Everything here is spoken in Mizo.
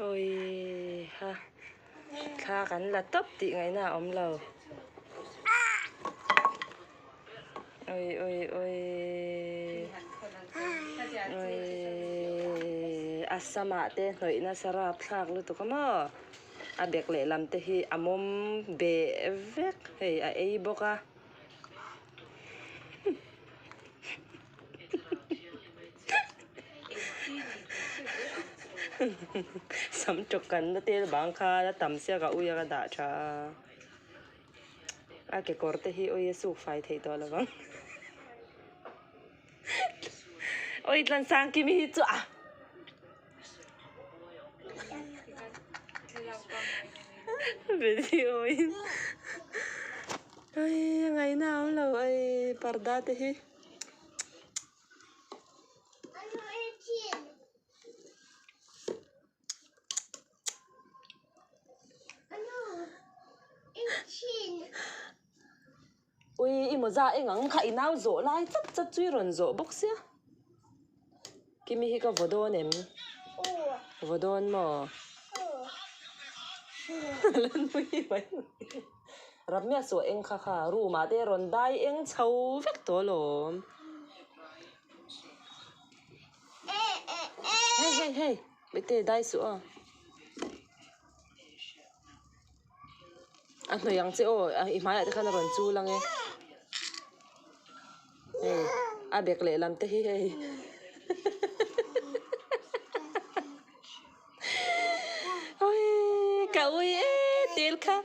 Awi ha thla kan la tawp tih ngaihna a awm lo. Oi oi oi oi a samah te hnawih nasa rapthlak lutuk a maw a bek lehlam te hi a mawm beh vek hei a ei bawk a. Sam tawk kan na tel bang kha a tam sia ka ui a ka dah tha a. A kekawr te hi ui a suk fai theih tawh lo vang. Ui Tlansangkimi hi chu a. Video in ai a ngaihna a awm lo ai parda te hi. Ui i mawza eng ang kha i nau zawh lai chat chat chu i rawn zawh bawk sia. Kimi hi ka vaw dawn em? Vaw dawn maw? A la nui mai mai. Ramia suah eng kha kha room ah te rawn dai eng chho vek tawh alawm. Hei hei hei mite dai suh aw. A hnawih ang che aw i hmaiah te khan a rawn chul ang e. Hei a bek lehlam te hi hei. Ui ka ui e tel kha.